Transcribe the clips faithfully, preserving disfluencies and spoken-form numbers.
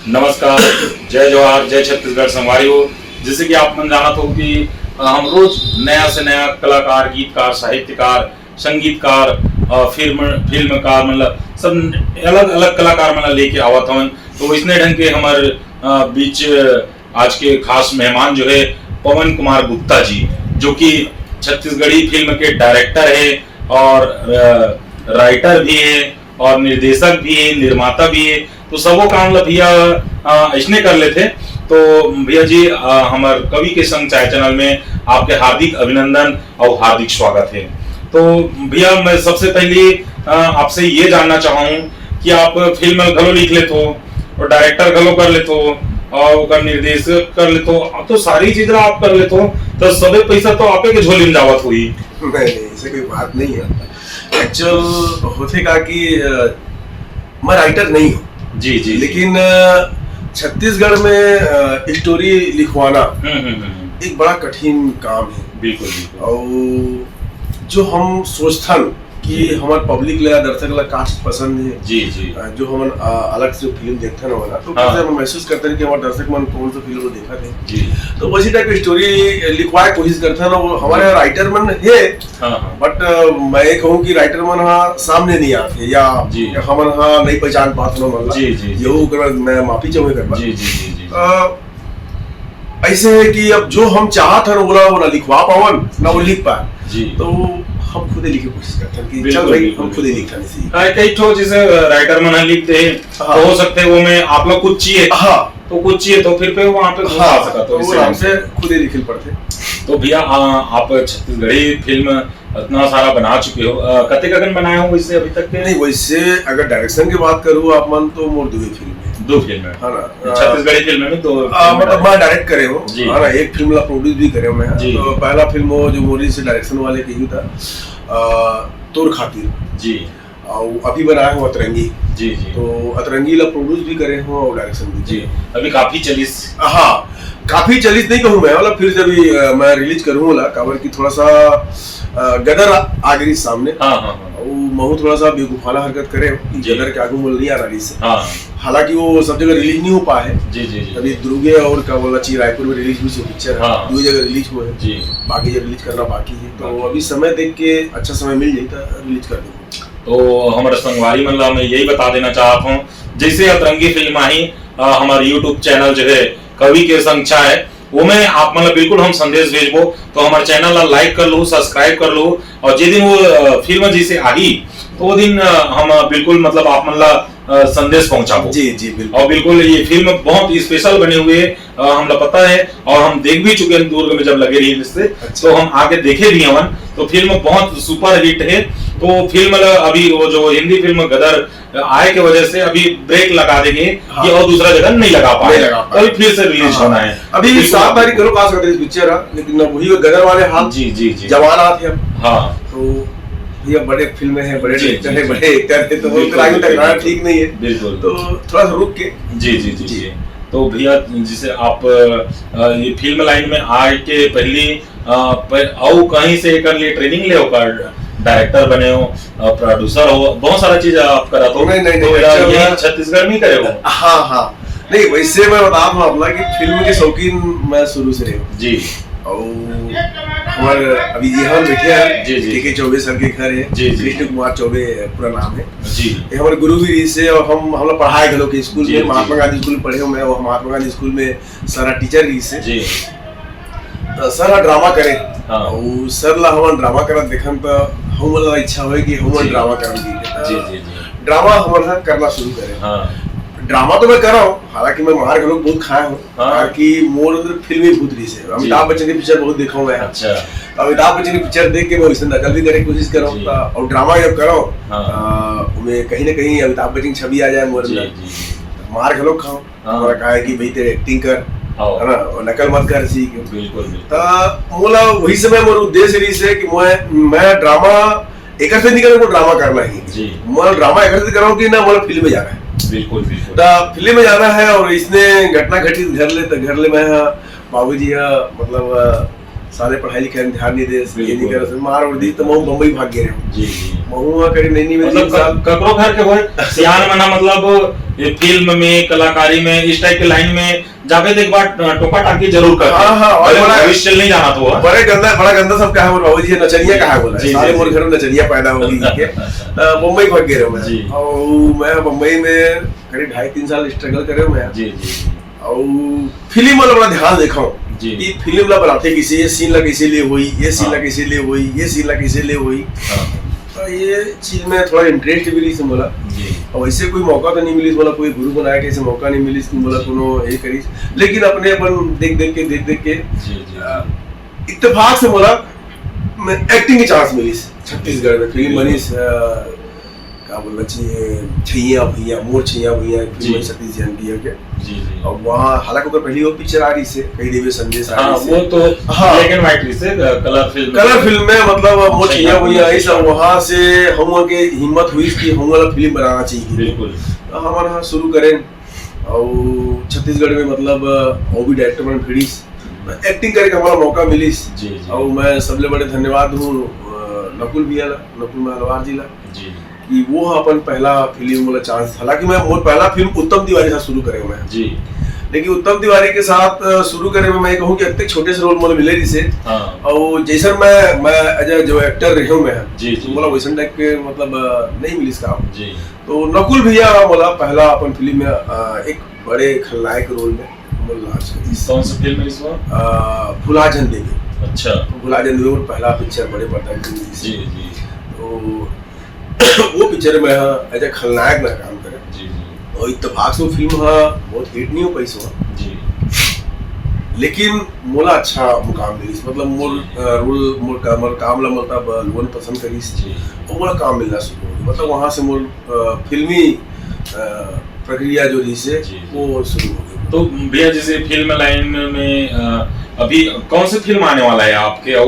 नमस्कार, जय जोहार, जय छत्तीसगढ़ संगवारी हो। जैसे कि आप मन जानत हो कि, अ, हम रोज नया से नया कलाकार, गीतकार, साहित्यकार, संगीतकार, अ, फिल्म, फिल्मकार, मतलब सब अलग-अलग कलाकार मन ला लेके आवत हवन। तो इसने ढंग के हमर, अ, बीच, अ, आज के खास मेहमान जो है पवन कुमार गुप्ता जी, जो कि छत्तीसगढ़ी फिल्म के डायरेक्टर है और, अ, राइटर भी है और निर्देशक भी है, निर्माता भी है। तो सबो काम ला भैया, अ, अइसने कर लेथे। तो भैया जी, अ, हमर कवि के संग चाय चैनल में आपके हार्दिक अभिनंदन और हार्दिक स्वागत है। तो भैया, मैं सबसे पहले, अ, आपसे ये जानना चाहूँ कि आप फिल्म घलो लिख लेथो और डायरेक्टर घलो कर लेथो और ओकर निर्देशक कर लेथो, अब तो सारी चीज ला आप कर लेथो, तो सबे पैसा तो आपे के झोली में जावत होही। नहीं, नहीं, ऐसे कोई बात नहीं है। एक्चुअल होथे का कि, अ, मैं राइटर नहीं हूँ, जी, जी, जी। लेकिन, अ, छत्तीसगढ़ में, अ, स्टोरी लिखवाना हम्म, हम्म, हम्म, हम्म। एक बड़ा कठिन काम है। बिल्कुल, बिल्कुल। और जो हम सोचथन कि जी। हमर पब्लिक ला, दर्शक ला का चीज पसंद है, जी, जी। अ, जो हमन, अ, अलग से फिल्म देखथन वाला, तो हाँ। कैसे हम महसूस करथन कि हमर दर्शक मन कौन सा फिल्म देखत है। जी। तो वैसी टाइप की स्टोरी लिखवाए कोशिश करथन, और हमारे जी। राइटर मन है, हाँ, हाँ। But, अ, मैं ये कहूँ कि राइटर मन हा सामने नहीं आते या जी। हमन हा नहीं पहचान पात हमन ला। जी, जी, जी। ये ओकर मैं माफी चाहूँ एकर बर। जी, जी, जी, जी। अ, ऐसे है कि अब जो हम चाहत हन, ओला, ओला लिखवा पावन, ना वो लिख पाए। जी। तो हम खुदे लिखे कोशिश करते हैं कि बिल्कुल, चल भाई, बिल्कुल, हम खुदे बिल्कुल। लिखथन इसी। हाँ, कई ठो जैसे, अ, राइटर मन ह लिखते हैं, हाँ। तो हो सकते हैं वो में आप लोग कुछ चाहिए। हाँ। तो कुछ चाहिए तो फिर पे वहाँ पे घुसा हाँ, सकत हो तो इसी वो आराम में। से खुदे लिखे पड़ते। तो भैया, अ, आप छत्तीसगढ़ी फिल्म इतना सारा बना चुके हो, अ, कतेक अकन बनाए हो वैसे अभी तक के? नहीं, वैसे अगर डायरेक्शन की बात करूँ आप मन, तो मोर दो ही फिल्म है। दो फिल्म है। है ना? छत्तीसगढ़ी फिल्म में दो आ, फिल्म मतलब है। मैं डायरेक्ट करे हूँ, जी। है ना? एक फिल्म ला प्रोड्यूस भी करे हूँ मैं। जी। तो पहला फिल्म वो जो मोरी से डायरेक्शन वाले की ही था, आ, तोर खातिर। जी। और अभी बनाए हूँ अतरंगी। जी, जी। तो अतरंगी ला प्रोड्यूस भी करे हूँ और डायरेक्शन भी जी। करे हूँ। अभी काफी चलिस। हाँ, काफी चलिस नहीं कहूँ मैं, मतलब फिर से अभी, अ, मैं रिलीज करूँ वाला, काबर कि थोड़ा सा, अ, गदर आ, आ गई सामने। हाँ, हाँ, हाँ। वो महू थोड़ा सा बेवकूफाना हरकत करे कि जी। गदर के आगू मोल नहीं आना रही से। हाँ। हालांकि वो सब जगह रिलीज नहीं हो पाए है। जी, जी, जी। अभी दुर्गे और का बोलना चाहिए, रायपुर में रिलीज हुई से पिक्चर है। हाँ। दो जगह रिलीज हुए हैं। जी। बाकी जगह रिलीज करना बाकी है। तो बाकी। अभी समय देख के अच्छा समय मिल जाए तो रिलीज कर दूंगा। तो हमर संगवारी मन ला मैं यही बता देना चाहत हूँ, जैसे अतरंगी फिल्म आही, अ, हमर YouTube चैनल जो है कवि के संग चाय, वो में आप मन ला बिल्कुल हम संदेश भेजबो। तो हमर चैनल ला लाइक कर लो, सब्सक्राइब कर लो, और जे दिन वो, अ, फिल्म जैसे आही, तो वो दिन, अ, हम, अ, बिल्कुल मतलब आप मन ला, अ, संदेश पहुंचाबो। जी, जी, बिल्कुल। और बिल्कुल ये फिल्म बहुत स्पेशल बने हुए, अ, हमला पता है और हम देख भी चुके हैं दुर्ग में जब लगे रही इससे, अच्छा। तो हम आके देखे भी हवन। तो फिल्म बहुत सुपर हिट है। तो फिल्म ल-, अभी वो जो हिंदी फिल्म गदर आए के वजह से अभी ब्रेक लगा देंगे हाँ। कि और दूसरा जगह नहीं लगा पाए। नहीं लगा पाए। अभी फिर से रिलीज हाँ। होना है। अभी बिल्कुल। सात तारीख को आ सकते हैं इस पिक्चर, हाँ, लेकिन अब वही गदर वाले हाल जी, जी, जी। जवान हाथ है। हाँ। तो ये बड़े फिल्म है, बड़े जी, डायरेक्टर जी, है, जी। बड़े एक्टर है, तो वो बिल्कुल, फिर आगे बिल्कुल, टकराना बिल्कुल। ठीक नहीं है। बिल्कुल। तो थोड़ा सा रुक के। जी, जी, जी, जी। जी। तो भैया, जैसे आप, अ, ये फिल्म लाइन में आए के पहली, अ, प-, अउ कहीं से एकर लिए ट्रेनिंग ले हो का? डायरेक्टर बने हो, अ, प्रोड्यूसर हो, बहुत सारा चीज आप करत हो। नहीं, नहीं, तो नहीं, एला अच्छा, ये मैं छत्तीसगढ़ में ही करे हो? हाँ, हाँ। नहीं, वैसे मैं बता दूं आप ना कि फिल्म के शौकीन मैं शुरू से रहे हूँ। जी। और हमारे अभी ये हम बैठे हैं, जी, जी। के के चौबे सर के घर है, जी, जी। कृष्ण कुमार चौबे पूरा नाम है। जी। ये हमारे गुरु भी रही से, और हम, हम लोग पढ़ाए घलो के स्कूल जी, में, जी। महात्मा गांधी स्कूल में पढ़े हूँ मैं, और महात्मा गांधी स्कूल में सारा टीचर रही से। जी। तो सर हा ड्रामा करे, हाँ। और सर ला हमन ड्रामा करत देखन, तो हमन ला इच्छा होए कि हमन जी। ड्रामा करन की। जी, जी, जी। ड्रामा हमन हा करना शुरू करे। हाँ। ड्रामा तो मैं करा हूँ, हालांकि मैं मार घलो बहुत खाया हूँ, हाँ। ताकि मोर अंदर फिल्मी भूत रही से। जी। अमिताभ बच्चन के पिक्चर बहुत देखा हूँ मैं। अच्छा। तो अमिताभ बच्चन के पिक्चर देख के मैं वैसे नकल भी करे के कोशिश करा हूँ। जी। तो, और ड्रामा जब करा हूँ, हाँ। तो मैं कहीं ना कहीं अमिताभ बच्चन की छवि आ जाए मोर जी, अंदर। जी, जी। मार घलो खाओ, हाँ। हमारा कहा है कि भाई तेरे एक्टिंग कर, हाँ। है ना, और नकल मत कर, सीख। बिल्कुल, बिल्कुल। तो मोला वही समय मोर उद्देश्य रही से कि मैं, मैं ड्रामा एकर से निकल को ड्रामा करना ही। जी। मोला ड्रामा एकर से कराऊं कि ना, मोला फिल्म में जाना है। बिल्कुल, बिल्कुल। तो फिल्म में जाना है और इसने घटना घटित घर ले, तो घर ले मैं, हाँ, बाबूजी, हाँ, मतलब, अ, सारे पढ़ाई लिखाई में ध्यान नहीं दे, ये नहीं बिल्कुल। कर, मार और दी, तो मैं बम्बई भाग गए हूँ। जी, जी। वहाँ करीब नहीं, नहीं, मतलब, तीन साल। ककरो घर के होय, सियान मन ह, मतलब, ये फिल्म में, कलाकारी में, इस टाइप के लाइन में जाबे, तो एक बार टोका टाकी जरूर करथे। हाँ, हाँ, और भले बड़ा, भविष्य नहीं जाना तो हुआ। बड़े गंदा, बड़ा गंदा सब कहा बोला, "बाबूजी, ये नचनिया कहा बोला?" जी, सारे जी, मोर जी। घर में नचनिया पैदा हो गई के। अ, बम्बई भाग गए रहे मैं। जी। और मैं बम्बई में करीब ढाई तीन साल struggle करे हुए हैं। जी, जी, जी। और फिल्म वाला बड़ा ध्यान देखा हूँ जी। कि फिल्म ला बनाते किसे, ये scene ला कैसे ले हुई, ये scene ला हाँ। कैसे ले हुई, ये scene ला कैसे ले हुई। हाँ। तो ये चीज में थोड़ा interest भी रही से बोला। जी। और वैसे कोई मौका तो नहीं मिली बोला, कोई गुरु बनाया कैसे मौका नहीं मिली बोला, जी। कोनो ये करी। लेकिन अपने अपन देख देख के, देख देख के, जी, जी, अ, जी। इत्तेफाक से बोला, मैं acting की chance मिली छत्तीसगढ़ में। फिल्म जी। बनी, अ, का बोलना चाहिए, छैया भैया, मोर छैया भैया, एक फिल्म जी। है सतीश जैन भैया के। जी, जी। और वहाँ, हालांकि ओकर पहली वो पिक्चर आ रही से, कई देवे संदेश आ हाँ, रही से। वो तो हाँ। Black and white रही से, अ, colour फिल्म। Colour फिल्म में, मतलब, मोर छैया छैया भैया, भैया, ये सब, हाँ। वहाँ से हम लोग के हिम्मत हुई कि हम वाला फिल्म बनाना चाहिए। बिल्कुल। तो हमारे यहाँ शुरू करें, और छत्तीसगढ़ में, मतलब, वो भी director मन भिड़ीस, acting करे के हमारा मौका मिलिस। जी, जी। और मैं सबले बड़े धन्यवाद हूँ, अ, नकुल भैया ला, नकुल महलवार जी ला, जी। कि वो अपन पहला फिल्म वाला chance, हालांकि मैं, मोर पहला फिल्म उत्तम तिवारी से शुरू करे हुए हैं। जी। लेकिन उत्तम तिवारी के साथ, अ, शुरू करे में मैं कहूँ कि इतने छोटे से role मोला मिले रही से। हाँ। और जैसे मैं, मैं as a जो actor रहे हूँ मैं, जी, जी। मोला वैसन type के, मतलब, अ, नहीं मिलिस काम। जी। तो नकुल भैया मोला पहला अपन फिल्म में, अ, एक बड़े खलनायक role में मोला launch करिस। कौन सा फिल्म है इस बार? अ, भुला झन देबे। अच्छा। तो भुला झन देबे मोर पहला पिक्चर बड़े पर्दा के रिलीज। जी, जी। तो वो पिक्चर में, हाँ, as a खलनायक में काम करे। जी, जी। और इत्तेफाक से वो फिल्म, हाँ, बहुत hit नहीं हो पाई सो। जी। लेकिन मोला अच्छा मुकाम मिलिस, मतलब, मोर, जी। अ, role, मोर का-, मोर काम ला, मतलब, लोगन पसंद करिस। जी। और मोला काम मिलना शुरू हो गया। मतलब, वहाँ से मोर, अ, फिल्मी, अ, प्रक्रिया जो रही से, जी, जी। वो शुरू हो गई। तो भैया, जैसे फिल्म लाइन में, अ, अभी कौन सी फिल्म आने वाला है आपके, और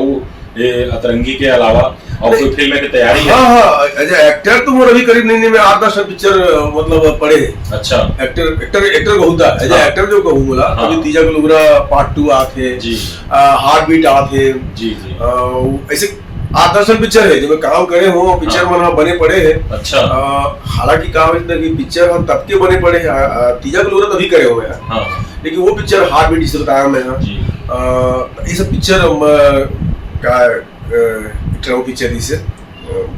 ये अतरंगी के अलावा और नहीं। कोई फिल्म की तैयारी है? हाँ, हाँ, as a actor तो मोर अभी करीब नहीं, नहीं, मैं आठ दस पिक्चर, मतलब, पड़े हैं। अच्छा। Actor, actor, actor बहुत है। As a हाँ। Actor जो कहूँ बोला, हाँ। अभी तीजा कलुगरा part two आत हे, जी। अ, Heartbeat आत हे। जी, जी। अ, ऐसे आठ दस पिक्चर है, जो मैं काम करे हूँ, पिक्चर हाँ। मन ह बने पड़े हैं। अच्छा। अ, हालांकि का हो इतना कि पिक्चर हम तब के बने पड़े हैं, अ, अ, तीजा कलुगरा तभी करे हुए हैं। हाँ। लेकिन वो पिक्चर Heartbeat इस बताया मैं, हाँ। जी। अ, ये सब पिक्चर हम, अ, का, अ, एक ठो पिक्चर इसे, अ,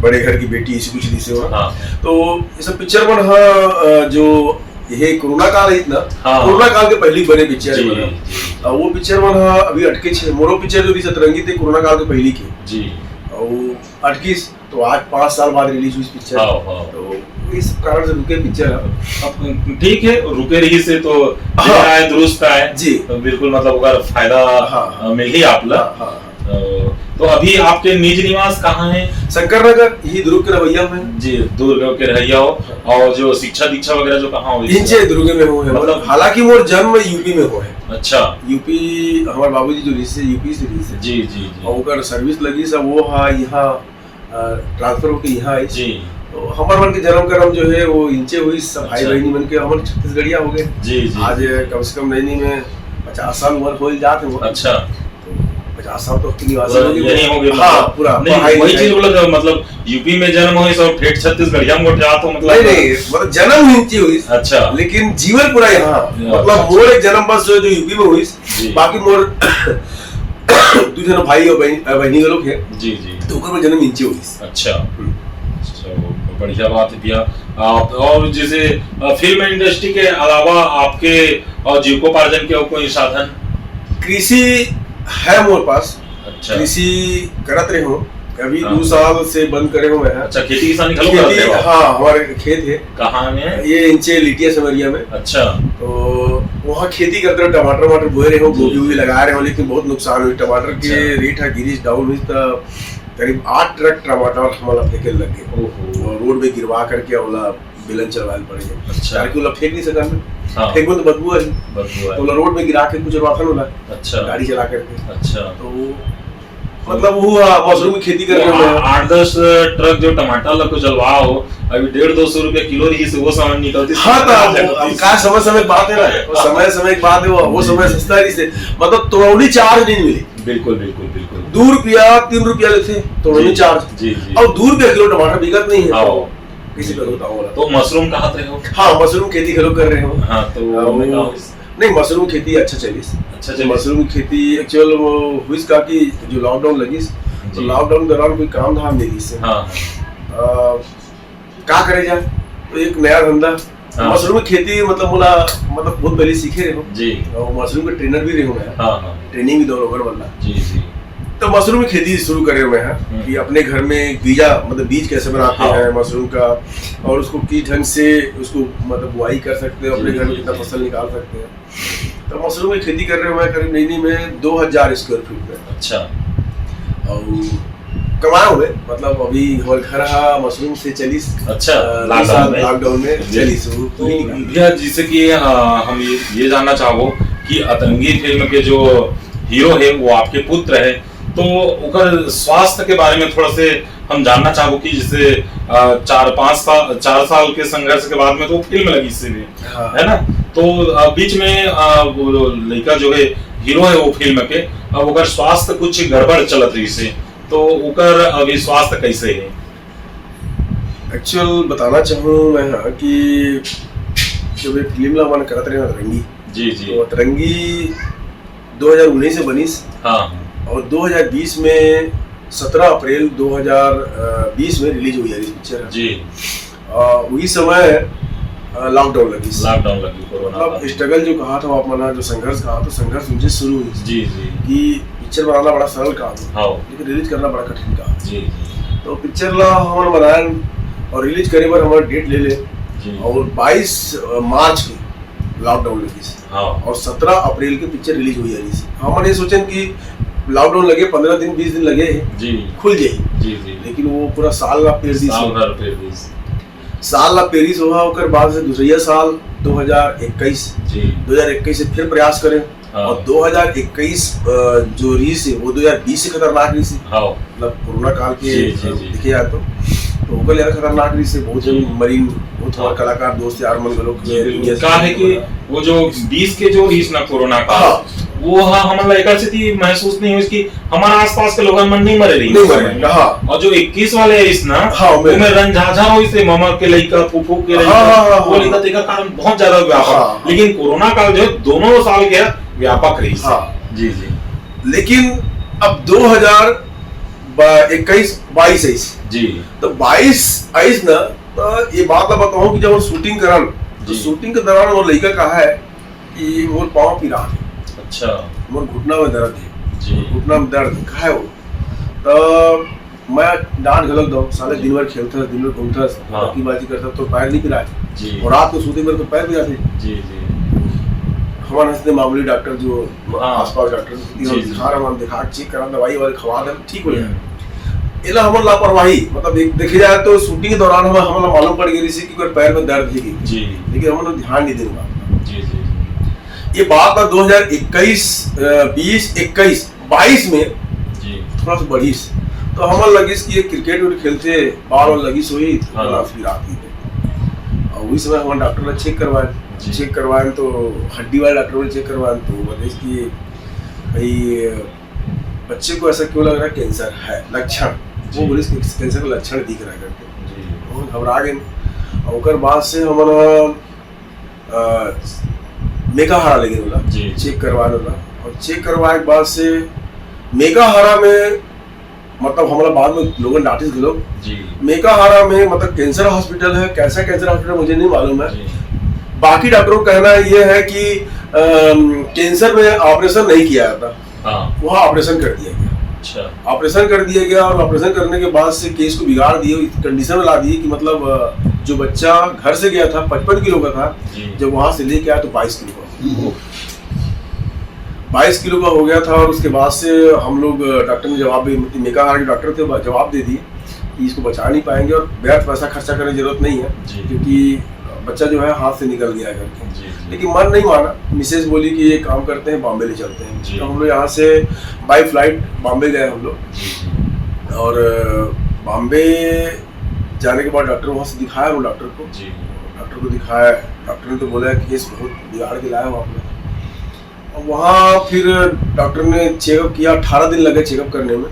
बड़े घर की बेटी, ऐसी कुछ इसे हुआ। हाँ। तो ये सब पिक्चर मन ह, अ, जो ये कोरोना काल है इतना, हाँ। कोरोना काल के पहली बने पिक्चर जी, बना। जी। अ, वो पिक्चर मन ह अभी अटके छे, मोरो पिक्चर जो रही सतरंगी थे कोरोना काल के पहली के। जी। और वो अटकीस, तो आज पाँच साल बाद रिलीज हुई पिक्चर। हाँ, हाँ। तो इस कारण से रुके पिक्चर है। अब ठीक है, रुके रही से तो हाँ। देर आए दुरुस्त आए। जी। तो बिल्कुल, मतलब, ओकर फायदा, हाँ। अ, मिल ही आप ला। हाँ, हाँ। अ, तो अभी आपके निज निवास कहाँ है? शंकर नगर, यही दुर्ग के रवैया में। जी, दुर्ग के रहैया हो। हाँ। और जो शिक्षा दीक्षा वगैरह जो कहाँ हुई? इंचे दुर्ग में हुए हैं। मतलब, हालांकि मोर जन्म यूपी में हुआ है। अच्छा। यूपी, हमारे बाबूजी जो रही से, यूपी से रही से। जी, जी, जी। और ओकर सर्विस लगी सब, वो हाँ, यहाँ अ, ट्रांसफर होके यहाँ आइस। जी। तो हमर मन के जन्म कर्म जो है, वो इंचे हुई, सब भाई अच्छा। बहनी मन के हमर छत्तीसगढ़िया हो गए। जी, जी। आज कम से कम नैनी में पचास साल उम्र हो जात है वो। अच्छा। तो पचास साल तो उसकी निवासी पूरा हो गए। यही हो गए, हाँ, मतलब, पूरा नहीं, पढ़ाई वही लिखाई। चीज बोला था, मतलब, यूपी में जन्म हुई, सब ठेठ छत्तीसगढ़िया में गोठियात हो, मतलब। नहीं, नहीं, मतलब, जन्म इंचे हुई। अच्छा। लेकिन जीवन पूरा यहाँ। अच्छा, मतलब, अच्छा। मोर एक जन्म बस जो, जो यूपी में हुई, जी। बाकी मोर दू झन भाई और बहन, बहनी लोग है। जी, जी। तो ओकर में जन्म इंचे होइस। अच्छा। हम्म। चलो, बढ़िया बात है भैया। आप, और जैसे, अ, फिल्म इंडस्ट्री के अलावा आपके और जीविकोपार्जन के और कोई साधन? कृषि है मोर पास। अच्छा। कृषि करत रहे हो, अभी हाँ। दो साल से बंद करे हुए हैं। अच्छा, खेती किसानी घलो खेती, करते हो आप? हाँ, हमारे खेत है। कहाँ में है? ये इंचे लिटिया सेमरिया में। अच्छा। तो वहाँ खेती करते रहे, टमाटर वमाटर बोए रहे हो, जी। गोभी वोभी लगा रहे हो, लेकिन बहुत नुकसान हुई। टमाटर के अच्छा। रेट है गिरीस, डाउन हुई, तो करीब आठ ट्रक टमाटर हमारा फेंके लग गए। ओहो। और रोड में गिरवा करके ओला बेलन चलवाए पड़ गए। अच्छा। ताकि ओला फेंक नहीं सकन। हाँ। फेंकबो तो बदबू है। बदबू है। तो ओला रोड में गिरा के कुछ रखन ओला। अच्छा। गाड़ी चला करके। अच्छा। तो मतलब वो, आ, मशरूम की खेती कर रहे हैं। आठ दस ट्रक जो टमाटर ला कुछ जलवा हो, अभी डेढ़ दो सौ रुपया किलो रही से वो सामान निकलती। हाँ, तो अब, अब का समय, समय की बात है ना, वो समय, समय की बात है, वो, वो समय सस्ता रही से, मतलब, तोड़ौनी चार्ज नहीं मिली। बिल्कुल, बिल्कुल, बिल्कुल। दू रुपया, तीन रुपया लेथे तोड़नी जी, चार्ज। जी, जी। अउ दू रुपया किलो टमाटर बिकत नहीं है। हाँ। किसी का होता होगा। तो मशरूम कहात रहे हो? हाँ, मशरूम खेती घलो कर रहे हो। हाँ, तो उन्हें कहा होइस? नहीं, मशरूम खेती अच्छा चलिस। अच्छा चलिस। मशरूम खेती actual वो हुइस का कि जो लॉकडाउन लगिस, तो जी। लॉकडाउन दौरान कोई काम धाम नहीं दिस। हाँ। अ, का करे जाए, तो एक नया धंधा। हाँ। मशरूम खेती, मतलब, मोला, मतलब, बहुत पहले सीखे रहे हो। जी। और मशरूम के ट्रेनर भी रहे हो मैं। हाँ, हाँ। ट्रेनिंग भी दो लोगन वाला। जी, जी। तो मशरूम की खेती शुरू करे हुए हैं हम्म। कि अपने घर में बीजा, मतलब, बीज कैसे बनाते हाँ। हैं मशरूम का, और उसको किस ढंग से उसको, मतलब, बुआई कर सकते हैं, अपने जी, घर में जी, कितना जी। फसल निकाल सकते हैं। तो मशरूम की खेती कर रहे हुए हैं करीब नैनी में दो हज़ार स्क्वायर फीट में। अच्छा। और कमाए हुए, मतलब, अभी हमारे घर हा मशरूम से चलिस। अच्छा, अ, लॉकडाउन साल में। लॉकडाउन में जी। चलिस, वो तो पूरी निकली। भैया, जैसे कि, अ, हम ये, ये जानना चाहबो कि अतरंगी फिल्म के जो हीरो है, वो आपके पुत्र है, तो ओकर स्वास्थ्य के बारे में थोड़ा से हम जानना चाहबो कि जैसे, अ, चार पाँच साल, चार साल के संघर्ष के बाद में तो फिल्म लगिस भी, हाँ। है ना? तो, अ, बीच में, अ, वो लड़का जो है, हीरो है वो फिल्म के, अब ओकर स्वास्थ्य कुछ गड़बड़ चलत रहिस हे, तो ओकर अभी स्वास्थ्य कैसे है? Actual बताना चाहूँ मैं, हाँ, कि जब ये फिल्म ला हमन करत रहे अतरंगी, जी, जी। तो अतरंगी दो हज़ार उन्नीस में बनिस। हाँ। और दो हज़ार बीस में, सत्रह अप्रैल दो हज़ार बीस में रिलीज हुई है ये पिक्चर। जी। अ, वही समय, अ, लॉकडाउन लगिस। लॉकडाउन लगिस, कोरोना मतलब, काल। स्ट्रगल जो कहा था आप मन, जो संघर्ष कहा, तो संघर्ष उनसे शुरू हुई। जी, जी। कि पिक्चर बनाना बड़ा सरल काम है, हाँ। लेकिन रिलीज करना बड़ा कठिन काम है। जी, जी। तो पिक्चर ला हमन बनायन और रिलीज करे बर हमर डेट ले ले। जी। और बाईस, अ, मार्च के लॉकडाउन लगिस। हाँ। और सत्रह अप्रैल के पिक्चर रिलीज हुई रहिस। हमन ये सोचन कि लॉकडाउन लगे, पन्द्रह दिन, बीस दिन लगे हे, जी। खुल जाही। जी, जी। लेकिन वो पूरा साल ला पेर दिस। साल भर पेर दिस। साल ला पेरिस होहा, ओकर बाद से दूसरा साल दो हज़ार इक्कीस, जी। दो हज़ार इक्कीस से फिर प्रयास करे। हाँ। और दो हज़ार इक्कीस, अ, जो रहिस हे, वो दो हज़ार बीस से खतरनाक रहिस हे। हाँ। मतलब, कोरोना काल के जी, जी, जी। देखे जाए तो, तो ओकर ज्यादा खतरनाक रहिस हे। बहुत जन जी। मरिन, बहुत हमारे हाँ। कलाकार दोस्त यार मन घलो जी, बिल्कुल। दुनिया से का है कि बड़ा। वो जो बीस के जो रहिस ना कोरोना काल, हाँ। वो हा हमन ला एकर सेती महसूस नहीं होइस कि हमारे आसपास के लोगन मन नहीं मरे रहिस नहीं उस मरे, समय। हाँ। और जो इक्कीस वाले रहिस ना, हाँ, वो में में रंझाझा होइस हे, ममा के लइका, फूफू के हाँ, लइका, हाँ, हाँ, वो हाँ। लइका, तेकर कारण बहुत ज्यादा व्यापक। हाँ। लेकिन कोरोना काल जो है, दोनों साल के व्यापक रहिस। हाँ। जी, जी। लेकिन अब दो हज़ार इक्कीस, बाईस आइस। जी। तो बाईस आइस ना, तो ये बात ला बताऊं कि जब हम शूटिंग करन, तो जी। शूटिंग के दौरान वो लइका कहा है कि मोर पाँव पिरात हे। अच्छा। मोर घुटना में दर्द हे। जी। घुटना में दर्द हे, कहा है वो? तो मैं डांट घलक दो, साले जी। दिन भर खेलथस, दिन भर घूमथस, हाँ। धक्कीबाजी करथस, तो पैर नहीं पिराए। जी। और रात को सोते मेरे तो पैर पिराथे। जी, जी। हमारे हंसते मामूली डॉक्टर जो हाँ। आसपास डॉक्टर जी, जी। दिखा रहा, हम दिखा, चेक करा, दवाई वाली खवा दे, ठीक हो जाए। हम्म। एला हमर लापरवाही, मतलब, एक देखे जाए तो शूटिंग के दौरान हम, हमला मालूम पड़ गई रहिस कि ओकर पैर में दर्द हे। जी। लेकिन हमन ध्यान नहीं देने वाला। जी, जी, जी। ये बात ना दो हज़ार इक्कीस, अ, बीस, इक्कीस, बाईस में जी। थोड़ा सा बढ़िस। तो हमन लगिस कि ये क्रिकेट उट खेलथे, बॉल वॉल लगिस होही, तो हाँ। हमला फिर आती है। और उस समय हमन डॉक्टर ला चेक करवाए। जी। चेक करवाए तो हड्डी वाले डॉक्टर ने चेक करवाए तो वो बताइस कि भाई, बच्चे को ऐसा क्यों लग रहा है, कैंसर है, लक्षण। जी। वो बोलिस कि कैंसर का लक्षण दिख रहा है करके। जी। बहुत घबरा गए। और ओकर बाद से हमन, अ, मेकाहारा ले गए ओला, जी। चेक करवाए ओला। और चेक करवाए के बाद से मेकाहारा में, मतलब, हमला बाद में लोगन डांटिस घलो। जी। मेकाहारा में, मतलब, कैंसर हॉस्पिटल है, कैसा कैंसर हॉस्पिटल मुझे नहीं मालूम है। जी। बाकी डॉक्टरों का कहना ये है कि, अम, कैंसर में ऑपरेशन नहीं किया जाता। हाँ। वहाँ ऑपरेशन कर दिया गया। अच्छा। ऑपरेशन कर दिया गया और ऑपरेशन करने के बाद से केस को बिगाड़ दिए, इस कंडीशन में ला दिए कि, मतलब, अ, जो बच्चा घर से गया था, पचपन किलो का था, जी। जब वहाँ से लेके आया तो बाईस किलो का। ओहो। बाईस किलो का हो गया था और उसके बाद से हम लोग, अ, डॉक्टर ने जवाब भी, मेकाहारा के डॉक्टर थे, जवाब दे दिए कि इसको बचा नहीं पाएंगे और व्यर्थ पैसा खर्चा करने की जरूरत नहीं है, जी। क्योंकि बच्चा जो है हाथ से निकल गया है करके। जी, जी। लेकिन मन नहीं माना, मिसेज बोली कि ये काम करते हैं, बॉम्बे ले चलते हैं। जी। तो हम लोग यहाँ से by flight बॉम्बे गए हम लोग। जी, जी। और, अ, बॉम्बे जाने के बाद डॉक्टर वहाँ से दिखाया वो डॉक्टर को। जी। डॉक्टर को दिखाया, डॉक्टर ने तो बोला कि केस बहुत बिगाड़ के लाया हो आपने। वहाँ फिर डॉक्टर ने चेकअप किया, अठारह दिन लगे चेकअप करने में।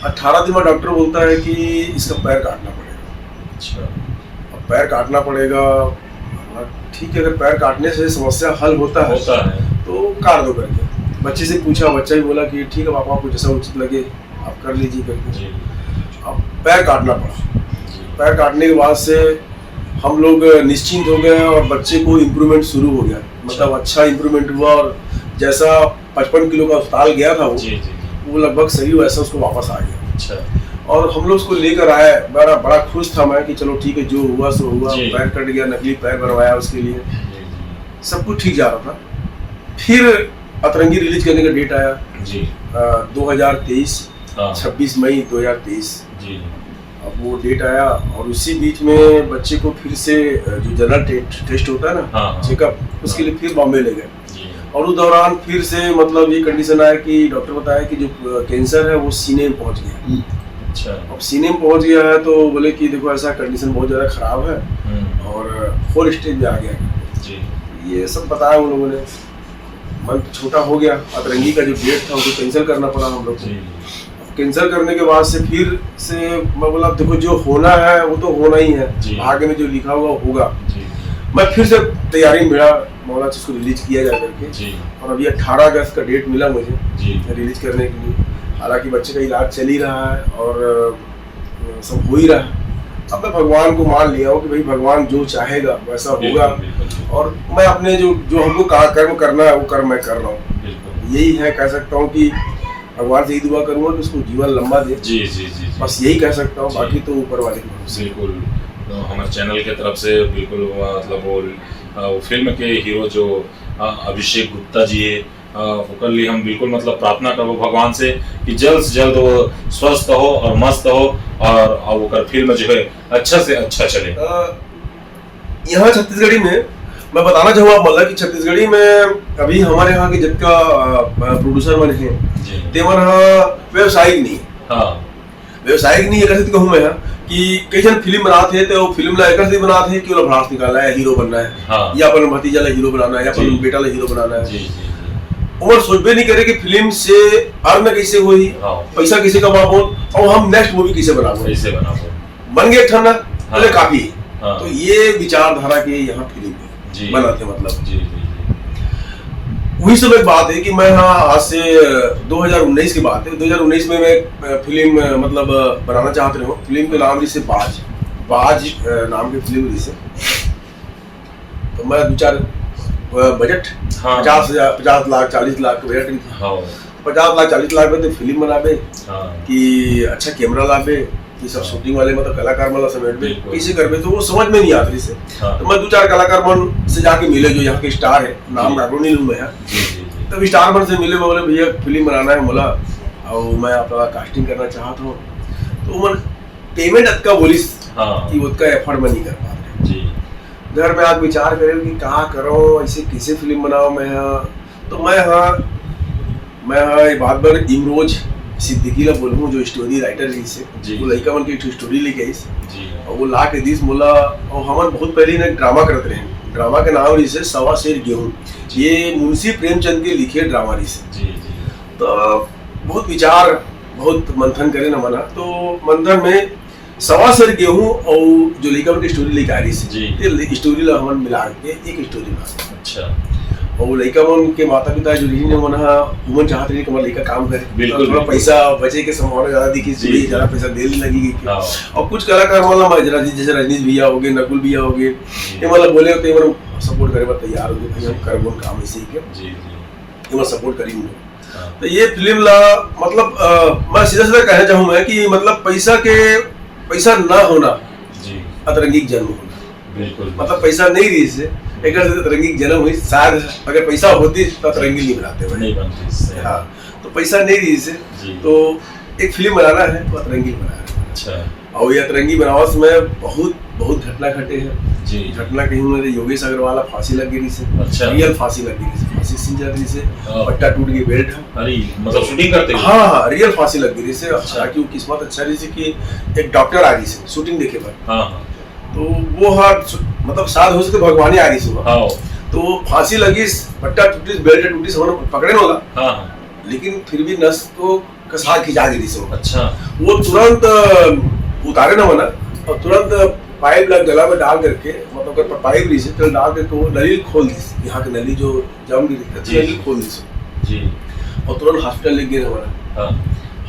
अठारह दिन बाद डॉक्टर बोलता है कि इसका पैर काटना पड़ेगा। अच्छा। अब पैर काटना पड़ेगा, ठीक है, अगर पैर काटने से समस्या हल होता है होता है। तो काट दो करके। बच्चे से पूछा, बच्चा भी बोला कि ठीक है पापा, आपको जैसा उचित लगे आप कर लीजिए करके। जी। अब पैर काटना पड़ा। जी। पैर काटने के बाद से हम लोग निश्चिंत हो गए और बच्चे को इम्प्रूवमेंट शुरू हो गया, मतलब अच्छा इम्प्रूवमेंट हुआ। और जैसा पचपन किलो का अस्पताल गया था वो जी जी। वो लगभग सही वैसा उसको वापस आ गया। अच्छा। और हम लोग उसको लेकर आए, बड़ा बड़ा खुश था मैं कि चलो ठीक है, जो हुआ सो हुआ, जी। पैर कट गया, नकली पैर बनवाया उसके लिए, जी जी। सब कुछ ठीक जा रहा था। फिर अतरंगी रिलीज करने का डेट आया जी। आ, दो हज़ार तेईस, हाँ। छब्बीस मई दो हज़ार तेईस। जी। अब वो डेट आया और उसी बीच में बच्चे को फिर से अ, जो जनरल टे, टेस्ट होता है ना, हाँ, हाँ। चेकअप, उसके लिए फिर बॉम्बे ले गए। जी। और उस दौरान फिर से मतलब ये कंडीशन आया कि डॉक्टर बताया कि जो कैंसर है वो सीने में पहुंच गया। अच्छा। अब सीने में पहुंच गया है तो बोले कि देखो, ऐसा कंडीशन बहुत ज़्यादा ख़राब है हम्म। और फोर्थ स्टेज में आ गया। जी। ये सब बताया उन लोगों ने। मन तो छोटा हो गया, अतरंगी का जो डेट था उसको कैंसिल करना पड़ा हम लोग को। जी। कैंसिल करने के बाद से फिर से मैं बोला, देखो, जो होना है वो तो होना ही है, जी। भाग्य में जो लिखा हुआ होगा। जी। मैं फिर से तैयारी में भिड़ा, मौला उसको रिलीज किया जा करके। जी। और अभी अठारह अगस्त का डेट मिला मुझे जी। रिलीज करने के लिए। हालांकि बच्चे का इलाज चल ही रहा है और अ, सब हो ही रहा है। अब मैं भगवान को मान लिया हूँ कि भाई, भगवान जो चाहेगा वैसा होगा। बिल्कुल, बिल्कुल। और मैं अपने जो जो हमको का कर्म करना है वो कर्म मैं कर रहा हूँ। बिल्कुल। यही है, कह सकता हूँ कि भगवान से ही दुआ करूँगा कि उसको जीवन लंबा दे जी जी जी जी। बस यही कह सकता हूँ। जी। बाकी तो ऊपर वाले के भरोसे। बिल्कुल। तो हमारे चैनल के तरफ से बिल्कुल वो, मतलब वो, अ, वो फिल्म के हीरो जो, अ, अभिषेक गुप्ता जी है, अ, ओकर लिए हम बिल्कुल, मतलब, प्रार्थना करबो भगवान से कि जल्द से जल्द वो स्वस्थ हो और मस्त हो और, और ओकर फिल्म जो है अच्छा से अच्छा चले। अ, यहाँ छत्तीसगढ़ी में मैं बताना चाहूँगा आप, मतलब कि छत्तीसगढ़ी में अभी हमारे यहाँ के जितका प्रोड्यूसर मन है, जी। तेमन हा व्यावसायिक नहीं है। हाँ। व्यावसायिक नहीं है, कैसे कहूँ मैं यहाँ कि कई जन फिल्म बनाते हैं तो वो फिल्म ला एकर से बनाते हैं कि ओला भड़ास निकालना है, हीरो बनना है, हाँ। या अपन भतीजा ला हीरो बनाना है, या अपन जी। बेटा ला हीरो बनाना है। जी जी जी। ओमन सोचबे नहीं करे कि फिल्म से अर्न कैसे होही, हाँ। पैसा कैसे कमाबो और हम नेक्स्ट मूवी कैसे बनाबो। कैसे बनाबो। बन गए एक ठन ना, हाँ। बोले काफी। हाँ। तो ये विचारधारा के यहाँ फिल्म जी। बनाते, मतलब। जी जी जी। वही सब एक बात है कि मैं, हाँ, आज से दो हज़ार उन्नीस की बात है, दो हज़ार उन्नीस में मैं अ, फिल्म अ, मतलब अ, बनाना चाहते रहे। फिल्म के नाम रही से बाज, बाज अ, नाम की फिल्म रही से। तो मैं दो चार अ, बजट हाँ। पचास हज़ार, पचास लाख, चालीस लाख का बजट रही थी। हाँ। पचास लाख, चालीस लाख में तो फिल्म बनाबे हाँ। कि अच्छा कैमरा लाबे, कि सब हाँ। शूटिंग वाले मतलब कलाकार मतलब समेटबे, बिल्कुल। कैसे करबे, तो वो समझ में नहीं आत रही से। हाँ। तो मैं दो चार कलाकार मन से जाके मिले जो यहाँ के स्टार है, नाम जी। राखो नहीं लूँ मैं यहाँ। जी जी जी। तब स्टार मन से मिले, मैं बोले भैया फिल्म बनाना है मोला, और मैं आप लोग का कास्टिंग करना चाहता हूँ। तो मन पेमेंट अतका बोलिस हाँ। कि ओतका एफर्ट मैं नहीं कर पात रहे। जी। घर में आप विचार करें कि कहाँ करो, ऐसे कैसे फिल्म बनाओ मैं यहाँ। तो मैं यहाँ, मैं यहाँ ये बात बार इमरोज सिद्दीकी ला बोलूँ, जो स्टोरी राइटर रही से, जी। वो लड़का मन के एक स्टोरी लेके आइस जी। और वो ला के दीस मोला। और हमन बहुत पहले ने ड्रामा करत रहे, ड्रामा के नाम रही से सवा सेर गेहूँ। ये मुंशी प्रेमचंद के लिखे ड्रामा रही से। जी जी। तो बहुत विचार, बहुत मंथन करे ना मना, तो मंथन में सवा सेर गेहूँ और जो लड़का मन के स्टोरी लेके आ रही से, जी। ये स्टोरी ला हमन मिला के एक स्टोरी बना। अच्छा। और लड़का मन के माता पिता जो रही ने मन हा, उमन चाहत रही कि हमारा लड़का काम करे, बिल्कुल, थोड़ा बिल्कुल। पैसा बचे के संभावना ज्यादा दिखी, जी। ज्यादा पैसा दे लगी कि हाँ। और कुछ कलाकार वाला मैं जरा, जैसे रजनीश भैया हो गए, नकुल भैया हो गए, ये मतलब बोले होते हैं, मतलब सपोर्ट करे बर तैयार हो गए, भाई हम करबो काम ऐसे ही के, जी जी। ये मतलब सपोर्ट करी हम लोग। हाँ। तो ये फिल्म ला मतलब अ, मैं सीधा सीधा कहना चाहूँ मैं कि मतलब पैसा के, पैसा ना होना जी। अतरंगी के जन्म होना। बिल्कुल। मतलब पैसा नहीं रही से, एक तरह से अतरंगी के जन्म हुई। शायद अगर पैसा होती तो अतरंगी नहीं बनाते भाई। नहीं बनती इससे। हाँ, तो पैसा नहीं रही से, जी। तो एक फिल्म बनाना है तो अतरंगी बनाना है। अच्छा। और ये अतरंगी बनावत समय बहुत बहुत घटना घटे हैं। जी। घटना कहीं मेरे योगेश अग्रवाल ला फांसी लग गई से, अच्छा। रियल फांसी लग गई से, फांसी सीन जाती से, हाँ। पट्टा टूट गई, बेल्ट है। अरे, मतलब शूटिंग करते हुए? हाँ हाँ, रियल फांसी लग गई से। अच्छा। हालांकि वो किस्मत अच्छा रही से कि एक डॉक्टर आ रही से शूटिंग देखे पर, हाँ हाँ। तो वो हाथ मतलब साथ हो सके भगवान ही आ रही से। हाँ। तो फांसी लगिस, पट्टा टूटिस, बेल्ट टूटिस, हमन पकड़े न ओला, हाँ हाँ। लेकिन फिर भी नस तो कसा खिंचा गे रिहिस। अच्छा। वो तुरंत अ, उतारे न मना, और तुरंत पाइप ला गला में डाल करके, मतलब अगर पाइप रिहिस तेला डाल करके वो नली खोल दिस, यहाँ के नली जो जाम गे रिहिस, जी। नली खोल दिस, जी। और तुरंत हॉस्पिटल ले गेन हमन। हाँ।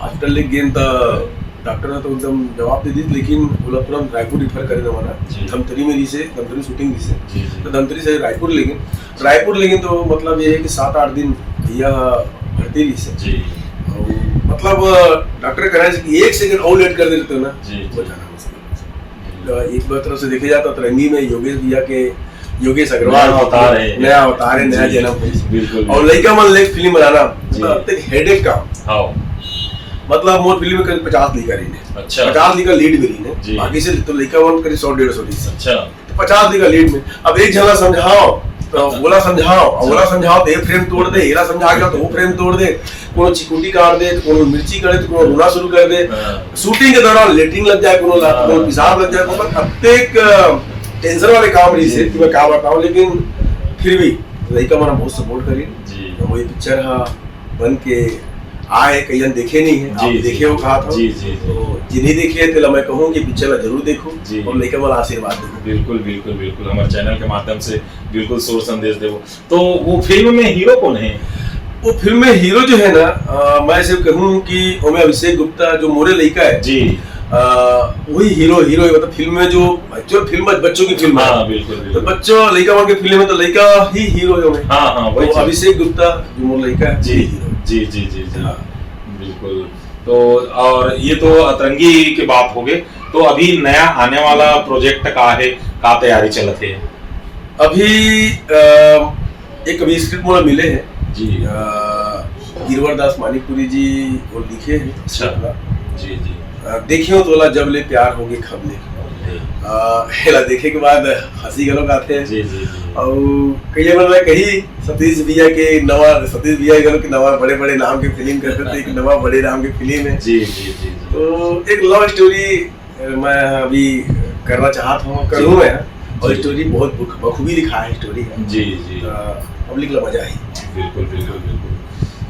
हॉस्पिटल ले गेन त डॉक्टर ने तो एकदम जवाब दे दिस, लेकिन ओला तुरंत रायपुर रिफर करे न मना। जी। धमतरी में रिहिस, धमतरी शूटिंग रिहिस, जी जी। तो धमतरी से रायपुर ले गेन। रायपुर ले गेन तो मतलब ये है कि सात आठ दिन भैया भर्ती रिहिस। जी। और मतलब डॉक्टर कहना है कि एक सेकंड और लेट कर देते हो ना, जी। बचाना मुश्किल है। तो एक बार तरफ से देखे जाए तो अतरंगी में योगेश भैया के, योगेश अग्रवाल नया अवतार है। नया अवतार है, नया जी। जन्म है। बिल्कुल। और लड़का मन ले फिल्म बनाना जी। मतलब अत्यंत हेडेक काम। हाँ। मतलब मोर फिल्म में करीब पचास लड़का रहिन हे, अच्छा। पचास लड़का लीड में रहिन हे, जी। बाकी से तो लड़का मन करीब सौ डेढ़ सौ रहिन हे। अच्छा। तो पचास लड़का लीड में, अब एक झन ला समझाओ तो ओला समझाओ, और ओला समझाओ तो ये फ्रेम तोड़ दे, एला समझा के तो वो फ्रेम तोड़ दे, कोनो चिकुटी काट दे, तो कोनो मिर्ची काटे, तो कोनो रोना शुरू कर दे। हाँ। शूटिंग के दौरान लेटरिन लग जाए कोनो ला, हाँ। कोनो पेशाब लग जाए, मतलब अत्यंत टेंशन वाले काम रहिस हे जी। कि मैं का बताऊं, लेकिन फिर भी लड़का मन बहुत सपोर्ट करिन। जी। तो वही पिक्चर हा बन के आए, कई जन देखे नहीं है, जी, आप जी। देखे हो कहा था। जी, जी, जी। तो जिन्हें देखे हैं, तेला मैं कहूँ कि पिक्चर ला जरूर देखो जी। और लड़का मन ला आशीर्वाद दो। बिल्कुल बिल्कुल बिल्कुल, हमारे चैनल के माध्यम से बिल्कुल शोर संदेश देवो। तो वो फिल्म में हीरो कौन है? वो फिल्म में हीरो जो है ना, अ, मैं ऐसे कहूँ कि ओमे अभिषेक गुप्ता जो मोरे लड़का है, जी। अ, वही हीरो, हीरो है, मतलब फिल्म में जो एक्चुअल फिल्म बच-, बच्चों की फिल्म है। हाँ बिल्कुल तो बिल्कुल। बच्चों लड़का मन के फिल्म है तो लड़का ही हीरो है ओमे। हाँ हाँ, वही तो चीज। अभिषेक गुप्ता जो मोर लड़का है, जी वही हीरो है। जी जी जी जी। हाँ। बिल्कुल। तो और ये तो अतरंगी के बात हो गए, तो अभी नया आने वाला प्रोजेक्ट का है, का तैयारी चलत है? अभी अ, एक अभी स्क्रिप्ट मोला मिले है, जी। अ, गिरवर दास मानिकपुरी जी वो लिखे हैं। अच्छा। जी जी। अ, देखियो तोला जब ले प्यार होगे खब ले। अ, एला देखे के बाद हंसी घलो आथे। जी जी जी। और कई बार मैं कही सतीश भैया के नवा, सतीश भैया घलो के नवा बड़े बड़े नाम के फिल्म करते थे, एक नवा बड़े नाम के फिल्म है। जी जी जी जी। तो एक लव स्टोरी मैं अभी करना चाहत हूँ, करूँ मैं। और जी। स्टोरी बहुत बख-, बखूबी लिखा है स्टोरी है। जी जी। पब्लिक ला मजा आई। बिल्कुल बिल्कुल बिल्कुल।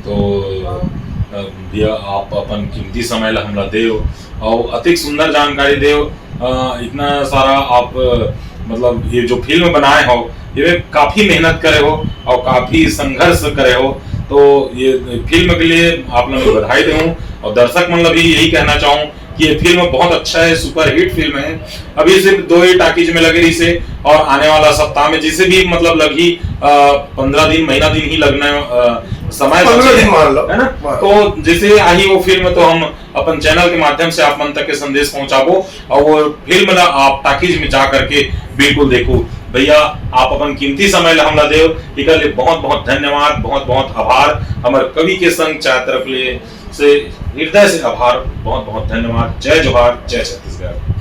तो अ, भैया, आप अपन कीमती समय ला हमला देव और अतिक सुंदर जानकारी देव। अ, इतना सारा आप, अ, मतलब ये जो फिल्म बनाए हो, ये काफी मेहनत करे हो और काफी संघर्ष करे हो, तो ये फिल्म के लिए आप लोगों को बधाई दूं और दर्शक मन ला भी यही कहना चाहूँ कि ये फिल्म बहुत अच्छा है, सुपरहिट फिल्म है। अभी सिर्फ दो ही टाकीज में लगे रहिसे और आने वाला सप्ताह में जिसे भी मतलब लगी, अ, पंद्रह दिन, महीना दिन ही लगना, अ, समय पंद्रह बचे दिन हैं, मान लो। है ना? हाँ। तो जैसे आही वो फिल्म तो हम अपन चैनल के माध्यम से आप मन तक के संदेश पहुंचाबो और वो फिल्म ला आप टाकीज में जा करके बिल्कुल देखो। भैया, आप अपन कीमती समय ला हमला देव, एकर लिए बहुत बहुत धन्यवाद, बहुत बहुत आभार। हमर कवि के संग चाय तरफ ले से हृदय से आभार, बहुत बहुत धन्यवाद। जय जोहार, जय छत्तीसगढ़।